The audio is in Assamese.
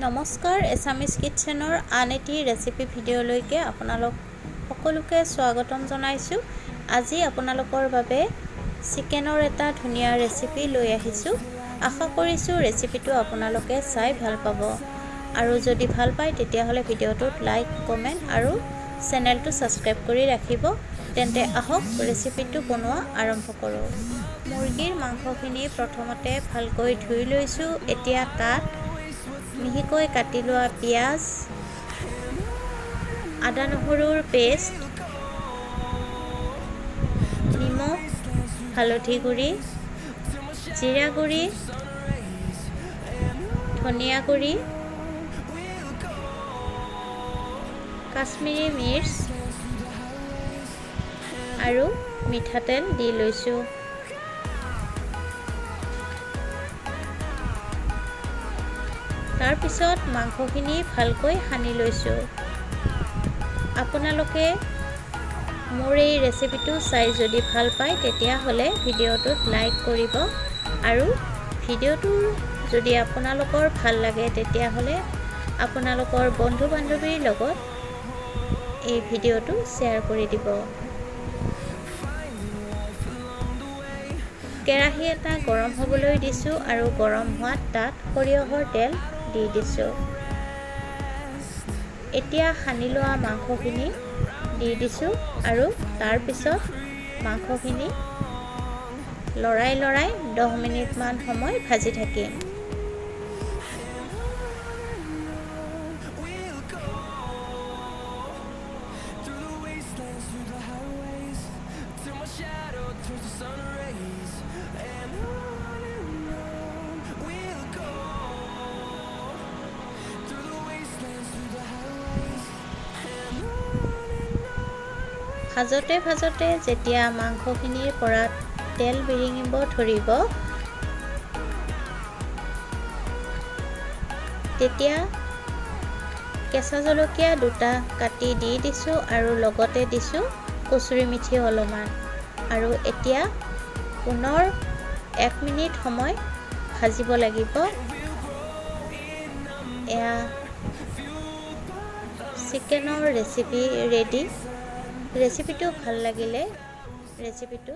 নমস্কাৰ, এছামিজ কিটচেনৰ আন এটি ৰেচিপি ভিডিঅ'লৈকে আপোনালোক সকলোকে স্বাগতম জনাইছোঁ। আজি আপোনালোকৰ বাবে চিকেনৰ এটা ধুনীয়া ৰেচিপি লৈ আহিছোঁ। আশা কৰিছোঁ ৰেচিপিটো আপোনালোকে চাই ভাল পাব আৰু যদি ভাল পায়, তেতিয়াহ'লে ভিডিঅ'টোত লাইক, কমেণ্ট আৰু চেনেলটো ছাবস্ক্ৰাইব কৰি ৰাখিব। তেন্তে আহক, ৰেচিপিটো বনোৱা আৰম্ভ কৰোঁ। মুৰ্গীৰ মাংসখিনি প্ৰথমতে ভালকৈ ধুই লৈছোঁ। এতিয়া তাত মিহিকৈ কাটি লোৱা পিঁয়াজ, আদা নহৰুৰ পেষ্ট, নিমখ, হালধি গুড়ি, জিৰা গুড়ি, ধনিয়া গুড়ি, কাশ্মীৰী মিৰ্চ আৰু মিঠাতেল দি লৈছোঁ। তাৰপিছত মাংসখিনি ভালকৈ সানি লৈছোঁ। আপোনালোকে মোৰ এই ৰেচিপিটো চাই যদি ভাল পায়, তেতিয়াহ'লে ভিডিঅ'টোত লাইক কৰিব আৰু ভিডিঅ'টো যদি আপোনালোকৰ ভাল লাগে, তেতিয়াহ'লে আপোনালোকৰ বন্ধু বান্ধৱীৰ লগত এই ভিডিঅ'টো শ্বেয়াৰ কৰি দিব। কেৰাহী এটা গৰম হ'বলৈ দিছোঁ আৰু গৰম হোৱাত তাত সৰিয়হৰ তেল দি দিছোঁ। এতিয়া সানি লোৱা মাংসখিনি দি দিছোঁ আৰু তাৰপিছত মাংসখিনি লৰাই লৰাই 10 মিনিটমান সময় ভাজি থাকিম। We'll go through the wastelands, through the highways, till my shadow turns to sun rays. And on we'll go through the wastelands, through the highways, and on and on. ভাজোঁতে ভাজোঁতে যেতিয়া মাংসখিনিৰ পৰা তেল বিৰিঙিব ধৰিব, তেতিয়া কেঁচা জলকীয়া দুটা কাটি দি দিছোঁ আৰু লগতে দিছোঁ কচুৰি মেথি অলপমান। আৰু এতিয়া পুনৰ 1 মিনিট সময় ভাজিব লাগিব। এয়া চিকেনৰ ৰেচিপি ৰেডি। ৰেচিপিটো ভাল লাগিলে ৰেচিপিটো